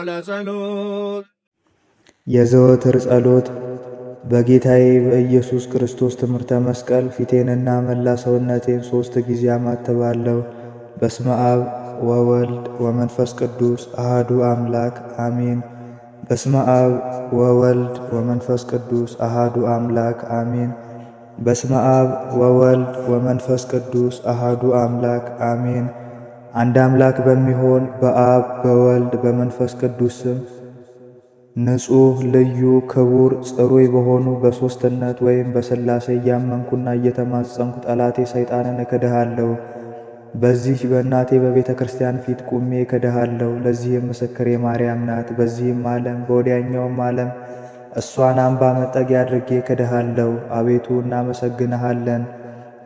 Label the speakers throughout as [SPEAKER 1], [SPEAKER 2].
[SPEAKER 1] ለጸሎት።
[SPEAKER 2] የዘወትር ጸሎት። በጌታዬ በኢየሱስ ክርስቶስ ትምህርተ መስቀል ፊቴንና መላ ሰውነቴን 3 ጊዜ አማትባለሁ። በስመ አብ ወወልድ ወመንፈስ ቅዱስ አሐዱ አምላክ አሜን። በስመ አብ ወወልድ ወመንፈስ ቅዱስ አሐዱ አምላክ አሜን። በስመ አብ ወወልድ ወመንፈስ ቅዱስ አሐዱ አምላክ አሜን። አንድ አምላክ በሚሆን በአብ በወልድ በመንፈስ ቅዱስ ስም ንጹሕ ልዩ ክቡር ጽሩይ በሆኑ በሦስትነት ወይም በሥላሴ እያመንኩና እየተማጸንኩ ጠላቴ ሰይጣንን እክድሃለሁ። በዚህ በእናቴ በቤተ ክርስቲያን ፊት ቁሜ እክድሃለሁ። ለዚህም ምስክሬ ማርያም ናት። በዚህም ዓለም በወዲያኛውም ዓለም እሷን አምባ መጠጊያ አድርጌ እክድሃለሁ። አቤቱ እናመሰግንሃለን፣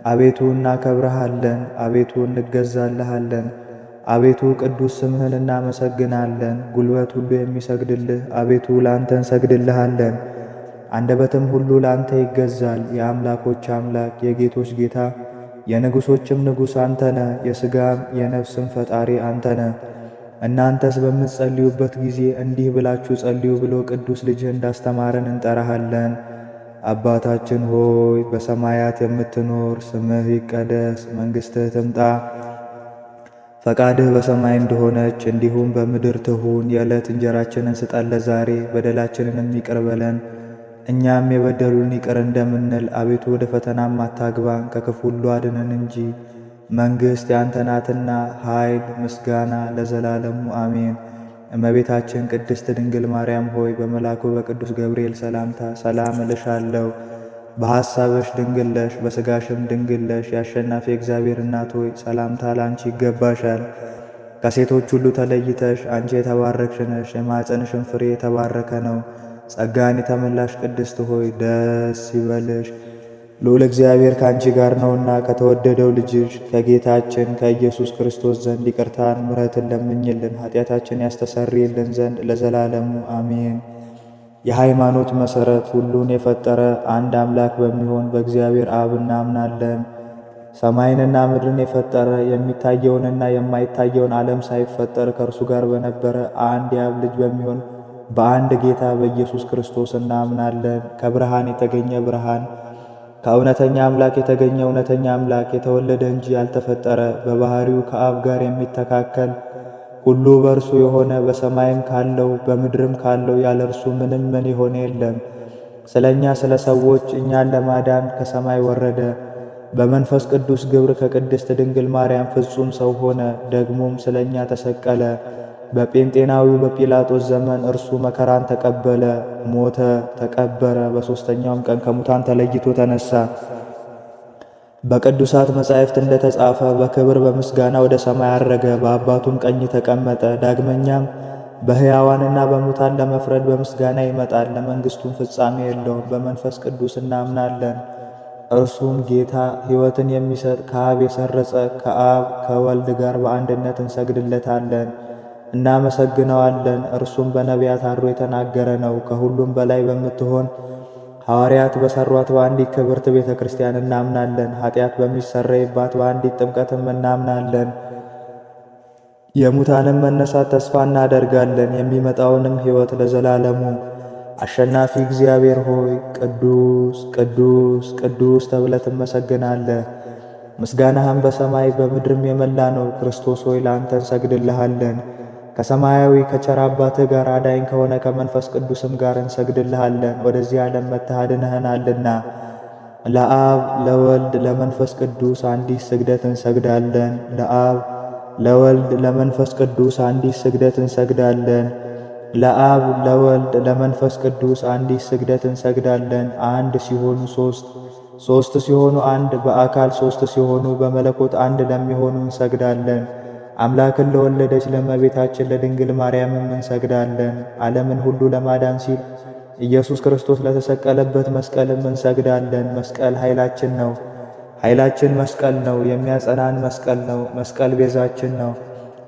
[SPEAKER 2] አቤቱ እናከብረሃለን፣ አቤቱ እንገዛልሃለን። አቤቱ ቅዱስ ስምህን እናመሰግናለን። ጉልበት ሁሉ የሚሰግድልህ አቤቱ ላንተ እንሰግድልሃለን። አንደበትም ሁሉ ላንተ ይገዛል። የአምላኮች አምላክ የጌቶች ጌታ የንጉሶችም ንጉሥ አንተ ነህ። የሥጋም የነፍስም ፈጣሪ አንተ ነህ። እናንተስ በምትጸልዩበት ጊዜ እንዲህ ብላችሁ ጸልዩ ብሎ ቅዱስ ልጅህ እንዳስተማረን እንጠራሃለን። አባታችን ሆይ በሰማያት የምትኖር፣ ስምህ ይቀደስ፣ መንግሥትህ ትምጣ፣ ፈቃድህ በሰማይ እንደሆነች እንዲሁም በምድር ትሁን። የዕለት እንጀራችንን ስጠን ለዛሬ፣ በደላችንንም ይቅር በለን እኛም የበደሉን ይቅር እንደምንል። አቤቱ ወደ ፈተናም አታግባን፣ ከክፉ ሁሉ አድነን እንጂ መንግሥት ያንተ ናትና፣ ኃይል፣ ምስጋና ለዘላለሙ አሜን። እመቤታችን ቅድስት ድንግል ማርያም ሆይ በመልአኩ በቅዱስ ገብርኤል ሰላምታ ሰላም እልሻለሁ። በሐሳብሽ ድንግል ነሽ፣ በሥጋሽም ድንግል ነሽ። የአሸናፊ እግዚአብሔር እናት ሆይ ሰላምታ ላንቺ ይገባሻል። ከሴቶች ሁሉ ተለይተሽ አንቺ የተባረክሽ ነሽ፣ የማኅፀንሽም ፍሬ የተባረከ ነው። ጸጋን የተመላሽ ቅድስት ሆይ ደስ ይበልሽ፣ ልዑል እግዚአብሔር ከአንቺ ጋር ነውና ከተወደደው ልጅሽ ከጌታችን ከኢየሱስ ክርስቶስ ዘንድ ይቅርታን ምሕረትን ለምኝልን ኃጢአታችን ያስተሰርይልን ዘንድ ለዘላለሙ አሜን። የሃይማኖት መሠረት ሁሉን የፈጠረ አንድ አምላክ በሚሆን በእግዚአብሔር አብ እናምናለን። ሰማይንና ምድርን የፈጠረ የሚታየውንና የማይታየውን ዓለም ሳይፈጠር ከእርሱ ጋር በነበረ አንድ የአብ ልጅ በሚሆን በአንድ ጌታ በኢየሱስ ክርስቶስ እናምናለን። ከብርሃን የተገኘ ብርሃን፣ ከእውነተኛ አምላክ የተገኘ እውነተኛ አምላክ፣ የተወለደ እንጂ ያልተፈጠረ፣ በባህሪው ከአብ ጋር የሚተካከል፣ ሁሉ በእርሱ የሆነ፣ በሰማይም ካለው በምድርም ካለው ያለ እርሱ ምንም ምን የሆነ የለም። ስለ እኛ ስለ ሰዎች እኛን ለማዳን ከሰማይ ወረደ። በመንፈስ ቅዱስ ግብር ከቅድስት ድንግል ማርያም ፍጹም ሰው ሆነ። ደግሞም ስለ እኛ ተሰቀለ። በጴንጤናዊው በጲላጦስ ዘመን እርሱ መከራን ተቀበለ፣ ሞተ፣ ተቀበረ። በሦስተኛውም ቀን ከሙታን ተለይቶ ተነሳ። በቅዱሳት መጻሕፍት እንደተጻፈ በክብር በምስጋና ወደ ሰማይ አረገ፣ በአባቱም ቀኝ ተቀመጠ። ዳግመኛም በሕያዋንና በሙታን ለመፍረድ በምስጋና ይመጣል፣ ለመንግሥቱም ፍጻሜ የለውም። በመንፈስ ቅዱስ እናምናለን። እርሱም ጌታ ሕይወትን የሚሰጥ ከአብ የሰረጸ ከአብ ከወልድ ጋር በአንድነት እንሰግድለታለን እናመሰግነዋለን። እርሱም በነቢያት አድሮ የተናገረ ነው። ከሁሉም በላይ በምትሆን ሐዋርያት በሰሯት በአንዲት ክብርት ቤተ ክርስቲያን እናምናለን። ኃጢአት በሚሰረይባት በአንዲት ጥምቀትም እናምናለን። የሙታንም መነሳት ተስፋ እናደርጋለን። የሚመጣውንም ሕይወት ለዘላለሙ። አሸናፊ እግዚአብሔር ሆይ ቅዱስ ቅዱስ ቅዱስ ተብለህ ትመሰግናለህ። ምስጋናህም በሰማይ በምድርም የመላ ነው። ክርስቶስ ሆይ ለአንተ እንሰግድልሃለን። ከሰማያዊ ከቸር አባትህ ጋር አዳኝ ከሆነ ከመንፈስ ቅዱስም ጋር እንሰግድልሃለን። ወደዚህ ዓለም መጥተህ አድነኸናልና ለአብ ለወልድ ለመንፈስ ቅዱስ አንዲት ስግደት እንሰግዳለን። ለአብ ለወልድ ለመንፈስ ቅዱስ አንዲት ስግደት እንሰግዳለን። ለአብ ለወልድ ለመንፈስ ቅዱስ አንዲት ስግደት እንሰግዳለን። አንድ ሲሆኑ ሶስት፣ ሶስት ሲሆኑ አንድ፣ በአካል ሶስት ሲሆኑ በመለኮት አንድ ለሚሆኑ እንሰግዳለን። አምላክን ለወለደች ለእመቤታችን ለድንግል ማርያምም እንሰግዳለን። ዓለምን ሁሉ ለማዳን ሲል ኢየሱስ ክርስቶስ ለተሰቀለበት መስቀልም እንሰግዳለን። መስቀል ኃይላችን ነው። ኃይላችን መስቀል ነው። የሚያጸናን መስቀል ነው። መስቀል ቤዛችን ነው።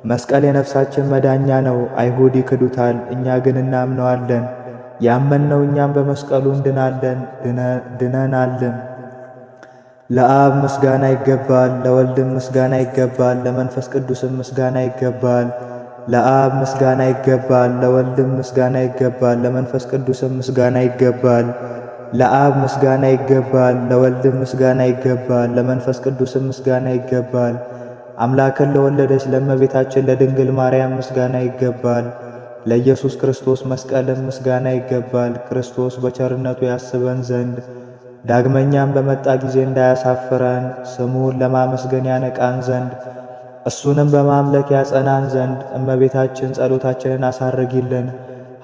[SPEAKER 2] መስቀል የነፍሳችን መዳኛ ነው። አይሁድ ይክዱታል፣ እኛ ግን እናምነዋለን። ያመንነው እኛም በመስቀሉ እንድናለን ድነናልም። ለአብ ምስጋና ይገባል፣ ለወልድም ምስጋና ይገባል፣ ለመንፈስ ቅዱስም ምስጋና ይገባል። ለአብ ምስጋና ይገባል፣ ለወልድም ምስጋና ይገባል፣ ለመንፈስ ቅዱስም ምስጋና ይገባል። ለአብ ምስጋና ይገባል፣ ለወልድም ምስጋና ይገባል፣ ለመንፈስ ቅዱስም ምስጋና ይገባል። አምላክን ለወለደች ለእመቤታችን ለድንግል ማርያም ምስጋና ይገባል። ለኢየሱስ ክርስቶስ መስቀልም ምስጋና ይገባል። ክርስቶስ በቸርነቱ ያስበን ዘንድ ዳግመኛም በመጣ ጊዜ እንዳያሳፍረን ስሙን ለማመስገን ያነቃን ዘንድ እሱንም በማምለክ ያጸናን ዘንድ እመቤታችን ጸሎታችንን አሳርጊልን፣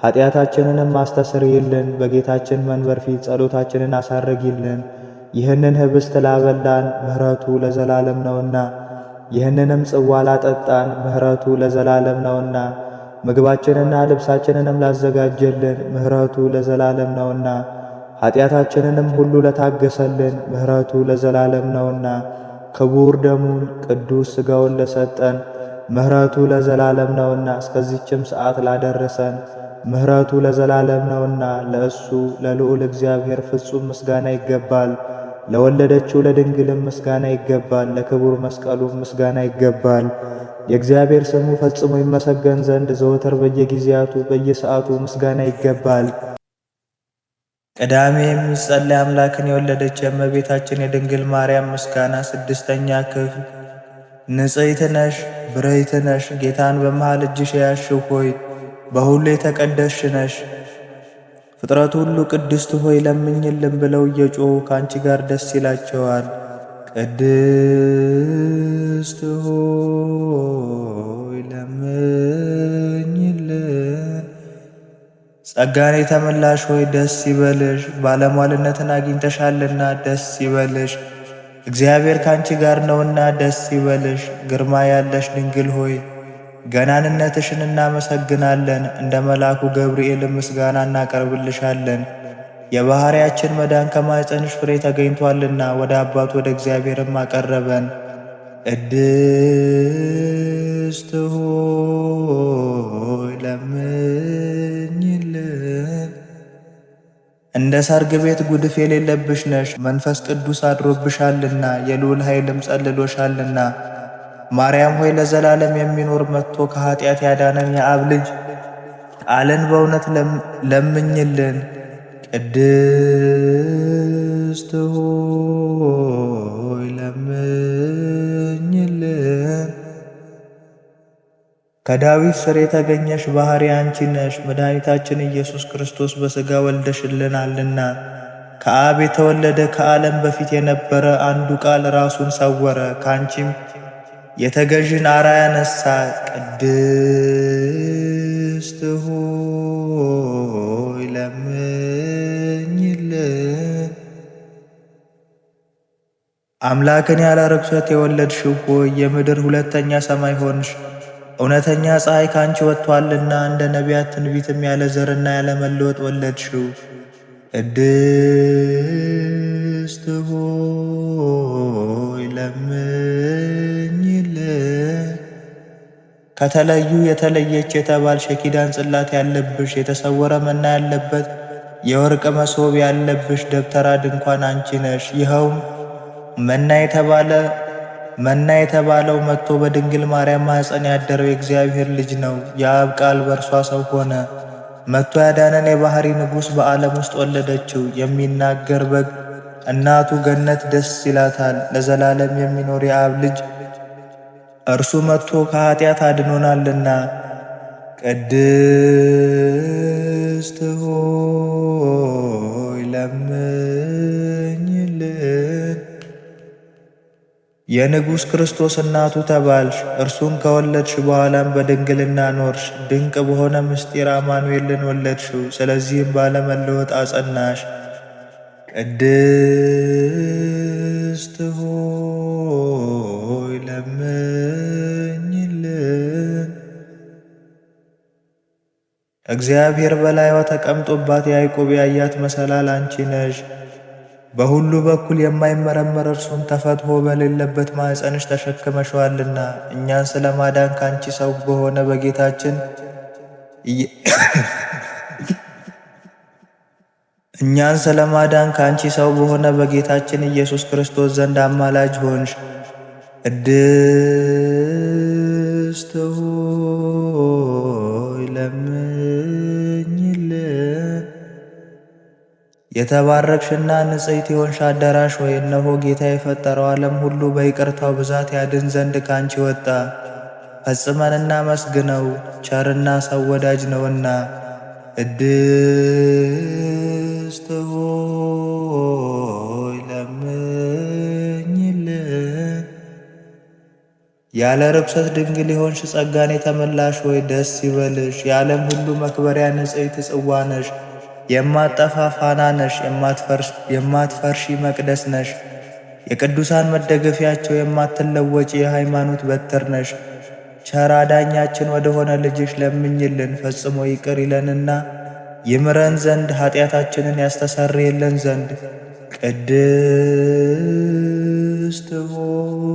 [SPEAKER 2] ኃጢአታችንንም አስተስርይልን። በጌታችን መንበር ፊት ጸሎታችንን አሳርጊልን። ይህንን ህብስት ላበላን ምሕረቱ ለዘላለም ነውና፣ ይህንንም ጽዋ ላጠጣን ምሕረቱ ለዘላለም ነውና፣ ምግባችንና ልብሳችንንም ላዘጋጀልን ምሕረቱ ለዘላለም ነውና፣ ኃጢአታችንንም ሁሉ ለታገሰልን ምሕረቱ ለዘላለም ነውና፣ ክቡር ደሙን ቅዱስ ሥጋውን ለሰጠን ምሕረቱ ለዘላለም ነውና፣ እስከዚችም ሰዓት ላደረሰን ምሕረቱ ለዘላለም ነውና፣ ለእሱ ለልዑል እግዚአብሔር ፍጹም ምስጋና ይገባል። ለወለደችው ለድንግልም ምስጋና ይገባል። ለክቡር መስቀሉም ምስጋና ይገባል። የእግዚአብሔር ስሙ ፈጽሞ ይመሰገን ዘንድ ዘወትር በየጊዜያቱ በየሰዓቱ ምስጋና ይገባል። ቅዳሜ የሚጸለይ አምላክን የወለደች የእመቤታችን የድንግል ማርያም ምስጋና ስድስተኛ ክፍል። ንጽሕት ነሽ ብርህት ነሽ፣ ጌታን በመሃል እጅሽ የያዝሽው ሆይ በሁሉ የተቀደስሽ ነሽ። ፍጥረቱ ሁሉ ቅድስት ሆይ ለምኝልን ብለው እየጮኹ ከአንቺ ጋር ደስ ይላቸዋል። ቅድስት ሆይ ለምኝልን። ጸጋን የተመላሽ ሆይ ደስ ይበልሽ፣ ባለሟልነትን አግኝተሻልና ደስ ይበልሽ። እግዚአብሔር ካንቺ ጋር ነውና ደስ ይበልሽ። ግርማ ያለሽ ድንግል ሆይ ገናንነትሽን እናመሰግናለን። እንደ መልአኩ ገብርኤል ምስጋና እናቀርብልሻለን። የባሕርያችን መዳን ከማኅፀንሽ ፍሬ ተገኝቷልና ወደ አባቱ ወደ እግዚአብሔርም አቀረበን። ቅድስት ሆይ ለምኝልን። እንደ ሰርግ ቤት ጉድፍ የሌለብሽ ነሽ፣ መንፈስ ቅዱስ አድሮብሻልና የልዑል ኃይልም ጸልሎሻልና። ማርያም ሆይ ለዘላለም የሚኖር መጥቶ ከኃጢአት ያዳነን የአብ ልጅ ቃልን በእውነት ለምኝልን። ቅድስት ሆይ ለምኝልን። ከዳዊት ስር የተገኘሽ ባሕሪ አንቺ ነሽ፣ መድኃኒታችን ኢየሱስ ክርስቶስ በሥጋ ወልደሽልናልና። ከአብ የተወለደ ከዓለም በፊት የነበረ አንዱ ቃል ራሱን ሰወረ፣ ከአንቺም የተገዥን አርአያ ነሳ። ቅድስት ሆይ ለምኝልን። አምላክን ያለ ርኩሰት የወለድሽው ሆይ የምድር ሁለተኛ ሰማይ ሆንሽ። እውነተኛ ፀሐይ ከአንቺ ወጥቷልና እንደ ነቢያት ትንቢትም ያለ ዘርና ያለ መለወጥ ወለድሽው። ቅድስት ሆይ ለምኝልን። ከተለዩ የተለየች የተባልሽ የኪዳን ጽላት ያለብሽ የተሰወረ መና ያለበት የወርቅ መሶብ ያለብሽ ደብተራ ድንኳን አንቺ ነሽ። ይኸውም መና የተባለ መና የተባለው መጥቶ በድንግል ማርያም ማኅፀን ያደረው የእግዚአብሔር ልጅ ነው። የአብ ቃል በእርሷ ሰው ሆነ። መጥቶ ያዳነን የባሕሪ ንጉሥ በዓለም ውስጥ ወለደችው። የሚናገር በግ እናቱ ገነት ደስ ይላታል። ለዘላለም የሚኖር የአብ ልጅ እርሱ መጥቶ ከኃጢአት አድኖናልና። ቅድስት ሆይ ለምኝልን። የንጉሥ ክርስቶስ እናቱ ተባልሽ። እርሱን ከወለድሽ በኋላም በድንግልና ኖርሽ። ድንቅ በሆነ ምስጢር አማኑኤልን ወለድሽው። ስለዚህም ባለመለወጥ አጸናሽ። ቅድስት ሆይ ለምኝልን። እግዚአብሔር በላይዋ ተቀምጦባት ያዕቆብ ያያት መሰላል አንቺ ነሽ። በሁሉ በኩል የማይመረመር እርሱን ተፈትሖ በሌለበት ማኅፀንሽ ተሸክመሸዋልና እኛን ስለ ማዳን ከአንቺ ሰው በሆነ በጌታችን እኛን ስለማዳን ከአንቺ ሰው በሆነ በጌታችን ኢየሱስ ክርስቶስ ዘንድ አማላጅ ሆንሽ። ቅድስት ሆይ ለምኝልን። የተባረክሽና ንጽሕት የሆንሽ አዳራሽ ሆይ፣ እነሆ ጌታ የፈጠረው ዓለም ሁሉ በይቅርታው ብዛት ያድን ዘንድ ከአንቺ ወጣ። ፈጽመን እናመስግነው፣ ቸርና ሰው ወዳጅ ነውና። ቅድስት ሆይ ለምኝልን። ያለ ርኩሰት ድንግል የሆንሽ ጸጋን የተመላሽ ሆይ ደስ ይበልሽ። የዓለም ሁሉ መክበሪያ ንጽሕት ጽዋ ነሽ። የማትጠፋ ፋና ነሽ። የማትፈርሺ መቅደስ ነሽ። የቅዱሳን መደገፊያቸው የማትለወጪ የሃይማኖት በትር ነሽ። ቸር አዳኛችን ወደሆነ ልጅሽ ለምኝልን፣ ፈጽሞ ይቅር ይለንና ይምረን ዘንድ ኃጢአታችንን ያስተሰርይልን ዘንድ። ቅድስት ሆይ